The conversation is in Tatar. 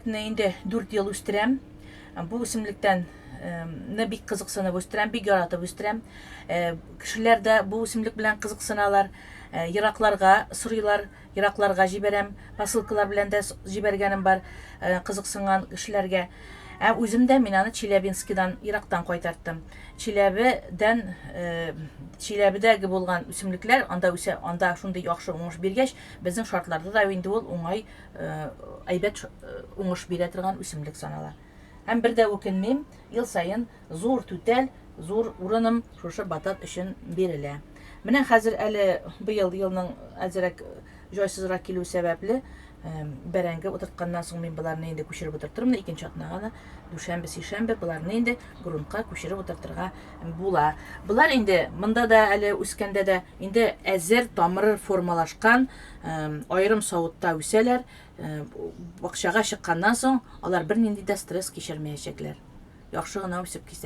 үсемлекне инде 4 ел үстерәм. Бу үсемлектән не бик кызыксынып үстерәм, бик яратып үстерәм. Кешеләр дә бу үсемлек белән кызыксыналар. Еракларга сорыйлар, еракларга җибәрәм. Посылкалар белән дә җибәргәнем бар кызыксынган кешеләргә. Ә үзем дә мин аны Челябинскидан ерактан кайтарттым. Чиләбедән Чиләбедәге булган үсемлекләр анда үсә, анда шундый яхшы уңыш биргәч, безнең шартларда да инде ул уңай әйбәт уңыш бирә торган үсемлек санала. Һәм бер дә үкенмим, ел саен зур түтәл, зур урыным шушы батат өчен бирелә. Менә хәзер әле быел елның әзерәк җайсызрак килү сәбәпле, бәрәңге утыртканнан соң мин боларны инде күчереп утыртырмын, икенче атнага да дүшәмбе, сишәмбе боларны инде грунтка күчереп утыртырга була. Болар инде монда да әле үскәндә дә инде әзер тамыры формалашкан, аерым савытта үсәләр. Бакчага чыкканнан соң алар бернинди дә стресс кичермәячәкләр. Яхшы гына үсеп китә.